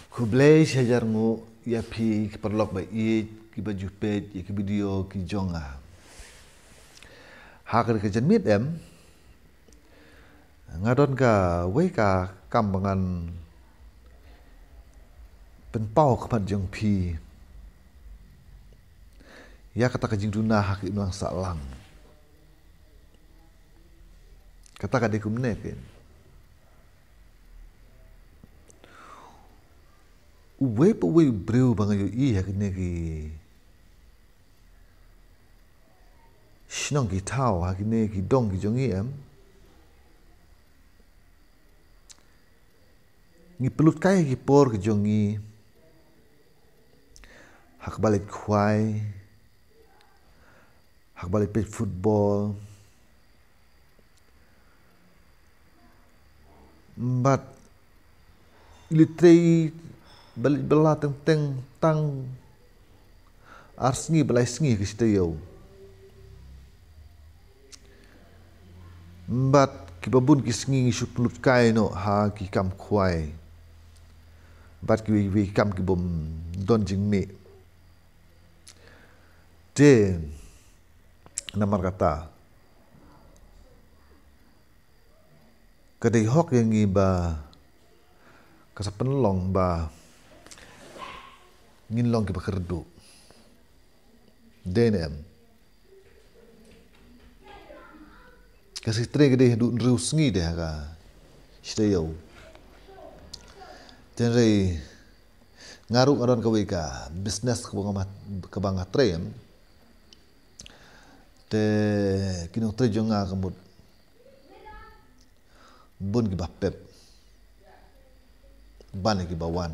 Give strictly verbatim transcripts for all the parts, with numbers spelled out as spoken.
Khublei shihajar nguh ïa phi ki paralok ba ïeit, ki ba ju peit ïa ki video ki jong nga. Ha ka janmiet em, nga don kawei ka kam ba ngan pynpaw khmat jong phi ïa kata ka jingduna ha ki imlang sahlang. Kata ka dei kumne kein. Uwei pa uwei u briew ba nga ïohi ha kine ki shnong ki thaw, ha kine ki dong ki jong ngi em, ngi pynlut kai ki por ki jong ngi ha kaba leit khwai, ha kaba leit peit football. Bad i leit trei ba leit bylla teng teng tang ar sngi ba lai sngi ha ki shi taïew. Bad kiba bun ki sngi ngi shu pynlut kai noh ha ki kam khwai bad kiwei kiwei ki kam ki bym don jingmih. Te namar kata, ka dei hok ïa ngi ba ka sa pynlong ba ngin long kiba kyrduh. Dei ne em? Ka shisha ka dei haduh hynriew sngi de ha ka shi taïew. Te hynrei nga ruh nga don kawei ka business kaba nga ma-, kaba nga trei em. Te ki nongtrei jong nga ka mut bun kiba pep ban ïa kiba wan.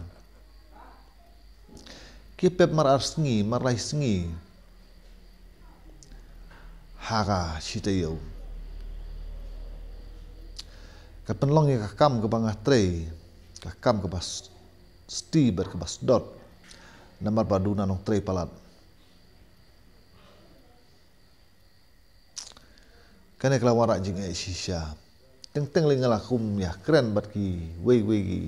Ki pep mar ar sngi, mar lai sngi ha ka shi taïew. Ka pynlong ïa ka kam kaba nga trei ka kam kaba s-, sti bad kaba sdot. Namar ba duna nongtrei palat. Kane ka la wanrah jingeh shisha. Teng teng lei nga la kum ïakren bad kiwei wei ki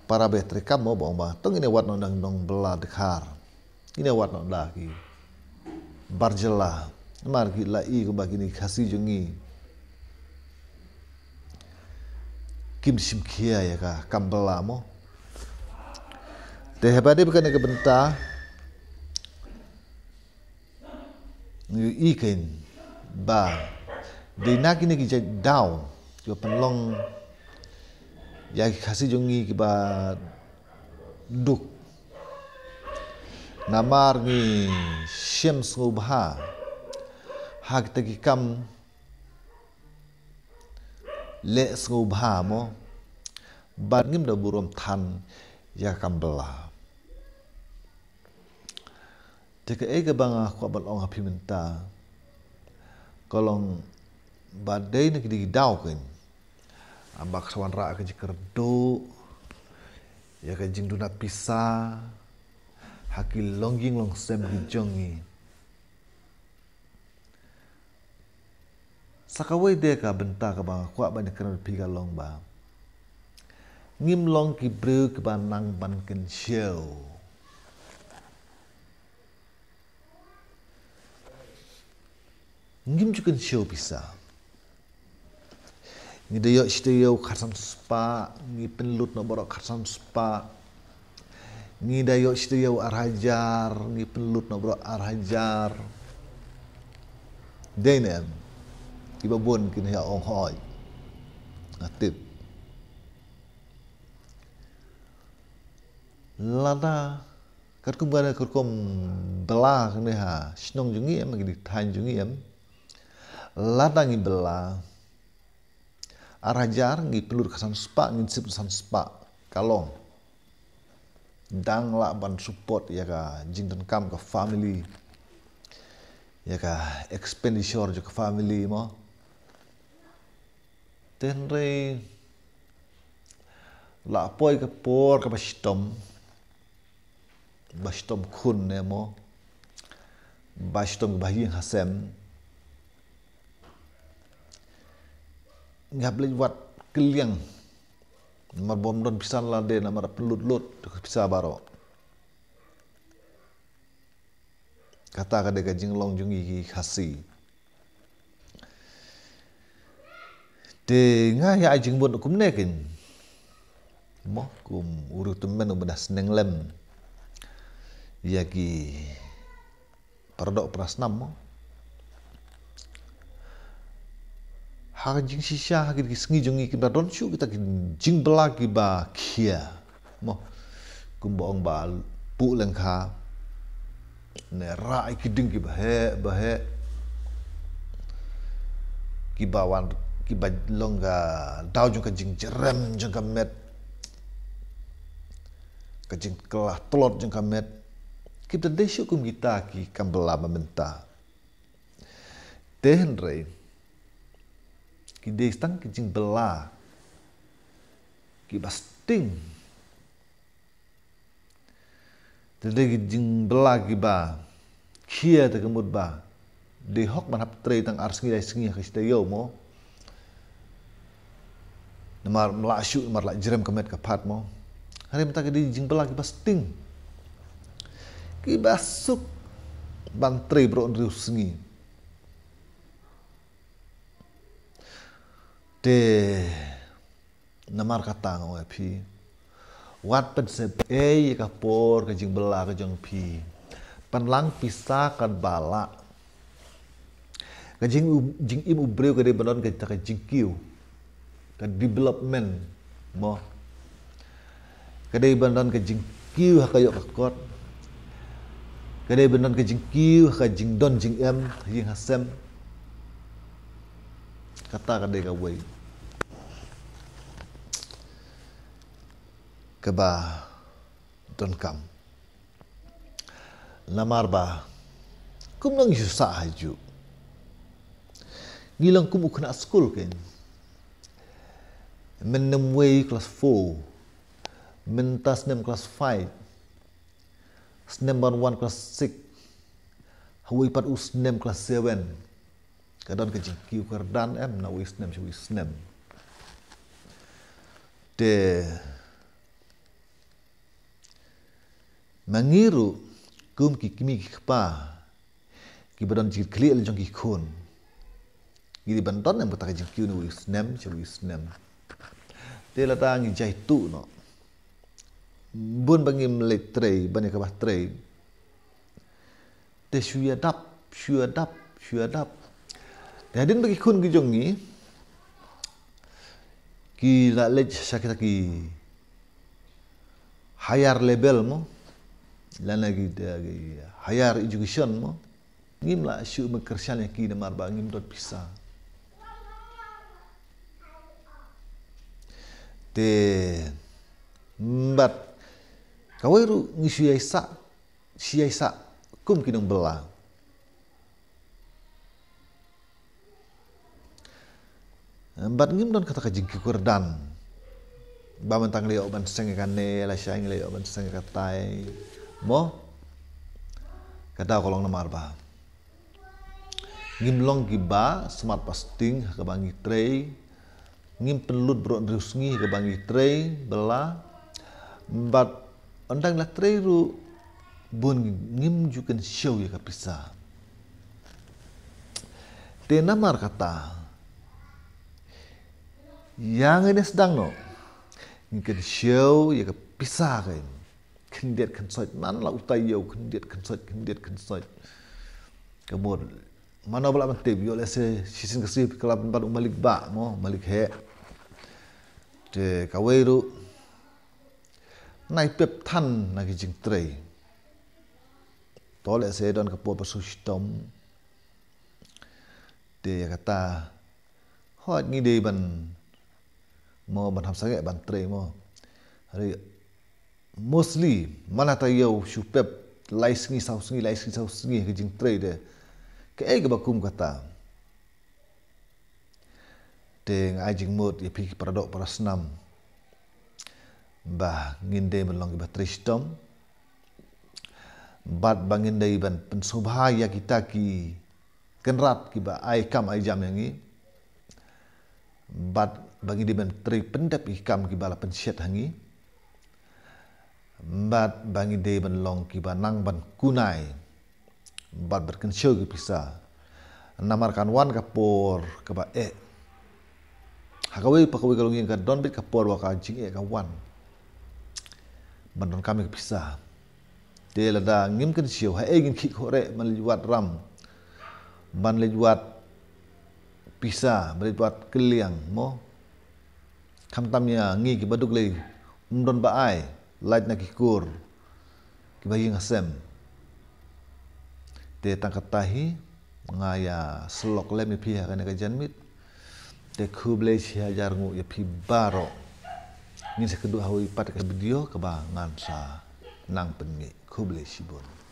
para ba ïatrei kam mo, ba ong ba to ngin ïa wad noh da ki nongbylla dkhar, ngin ïa wad noh da ki bar jylla. Namar ki la i kumba kine ki Khasi jong ngi kim shim khia ïa ka kam bylla mo. Te haba dei ba kane ka bynta ngi ïohi kein ba dei na kine ki jait daw kiba pynlong ïa ki Khasi jong ngi kiba duk. Namar ngi shem sngewbha ha kita ki kam leh sngewbha mo, bad ngim da burom than ïa ka kam bylla. Te kaei kaba nga kwah ban ong ha phi mynta ka long ba dei na kine ki daw kein ba ka sa wanrah ka jingkyrduh ïa ka jingduna pisa ha ki longïing longsem ki jong ngi. Sa kawei de ka bynta kaba nga kwah ban ïakren bad phi ka long ba ngim long ki briew kiba nang ban kynshew. Ngim ju kynshew pisa. Ngi da ïoh shi taïew khatsan spah, ngi pynlut noh baroh khatsan spah. Ngi da ïoh shi taïew ar hajar, ngi pynlut noh baroh ar hajar. Dei ne em? Kiba bun kin ïa ong hooid. Nga tip. Lada katkum kane, katkum bylla kane ha shnong jong ngi em, ha kine ki thaiñ jong ngi em, lada ngi bylla ar hajar, ngi pynlut khatsan spah, ngin sip khatsan spah, ka long. Dang lah ban support ïa ka jingdonkam ka family, ïa ka expenditure jong ka family mo. Te hynrei la poi ka por kaba shitom, ba shitom khun ne mo, ba shitom kaba ha ïing ha sem, nga hap leit wad kylliang Namar bym don pisa lade, namar pynlut lut pisa baroh. Kata ka dei ka jinglong jong ngi ki Khasi. Te nga ïa ai jingmut kumne kin. Mo kum u riewtymmen u ba da sneng lem ïa ki paradoh parasnam mo. Ha ka jingshisha ha ki sngi jong ngi kim da don shuh kita ki jingbylla kiba khia. Mo. Kumba ong ba puh lyngkha ne rah ïa ki ding kiba heh ba heh. Kiba wan kiba long ka daw jong ka jingjrem jong ka met. Ka jingkylla tlot jong ka met. Kim da dei shuh kum kita ki kam bylla ba mynta. Te hynrei ki dei tang ki jingbylla kiba sting. Te dei ki jingbylla kiba khia te ka mut ba dei hok ban hap trei tang ar sngi lai sngi ha ka shi taïew mo. Namar mla shu namar la jrem ka met ka phad mo. Hynrei mynta ki dei jingbylla kiba sting. Kiba suk ban trei baroh hynriew sngi. Te namar kata nga ong ïa phi. Wat pynsep ei ïa ka por ka jingbylla ka jong phi. Pynlang pisa katba lah. Ka jing jingim u briew ka dei ban don kata ka jingkiew. Ka development mo. Ka dei ban don ka jingkiew ha ka ïoh ka kot. Ka dei ban don ka jingkiew ha ka jingdon jingem ha ïing ha sem. Kata ka dei kawei kaba donkam. Namar ba kum nang shu sah hajuh. Ngi long kum u khynnah skul kein. Mynnym wei klas four, mynta snem klas five, snem ban wan klas six, hawei pat u snem klas seven. Ka don ka jingkiew kyrdan em na wei snem sha wei snem. Te ma ngi ruh kum ki kmie ki kpa kiba don jingkitkhlieh la jong ki khun, ngi dei ban don em kata ka jingkiew na wei snem sha wei snem. Te lada ngi jai tuh noh, bun ba ngim leit trei ban ïa kaba trei. Te shu ïadap shu ïadap shu ïadap. Te hadien ba ki khun ki jong ngi ki la leit sha kita ki higher level mo, lane ki higher education mo, ngim lah shuh ban kyrshan ïa ki namar ba ngim don pisa. Te bad kawei ruh ngi shu ïai sah shu ïai sah kum ki nongbylla. Bad ngim don kata ka jingkyrdan ba mynta ngi la ïoh ban seng ïa kane lashai ngi la ïoh ban seng ïa katai mo. Ka daw ka long namar ba ngim long kiba smat ba sting ha kaba ngi trei. Ngim pynlut baroh hynriew sngi ha kaba ngi trei bylla. Bad ynda ngi la trei ruh bun ngim ju kynshew ïa ka pisa. Te namar kata ïa ngi ne sdang noh ngi kynshew ïa ka pisa kein. Khyndiat khynsoit man la utai ïew khyndiat khynsoit khyndiat khynsoit. Ka mut mano ba la ban tip ïoh lehse shisien ka sngi ka la ban bad u malik ba mo malik heh. Te kawei ruh nai pep than na ki jingtrei. To lehse don ka por ba shu shitom. Te ïa kata hooid ngi dei ban mo ban ham sangeh ban trei mo. Hari mostly man la ta ïew shu pep lai sngi saw sngi lai sngi saw sngi ka jingtrei de. Kaei kaba kum kata. Te nga ai jingmut ïa phi ki paradoh parasnam ba ngin dei ban long kiba trei shitom bad ba ngin dei ban pynsngewbha ïa kita ki kynrad kiba ai kam ai jam ïa ngi. Bad ba ngi dei ban trei pyndep ïa ki kam kiba la pynshet ha ngi, bad ba ngi dei ban long kiba nang ban kunai bad ban kynshew ki pisa. Namar kan wan ka por kaba eh, ha kawei pa kawei ka longïing ka don beit ka por ba ka jingeh ka wan ban donkam ïa ki pisa. Te lada ngim kynshew, haei ngin khih khuhreh ban leit wad ram, ban leit wad pisa, ban leit wad kylliang, mo? Khamtam ïa ngi kiba duk lei, ym don ba ai, lait na ki kur kiba ïing ha sem. Te tang katta hi, nga ïa syllok lem ïa phi ha kane ka janmiet. Te khublei shihajar nguh ïa phi baroh. Ngin sa kynduh ha kawei pat ka video kaba ngan sa nang pynmih. Khublei shibun.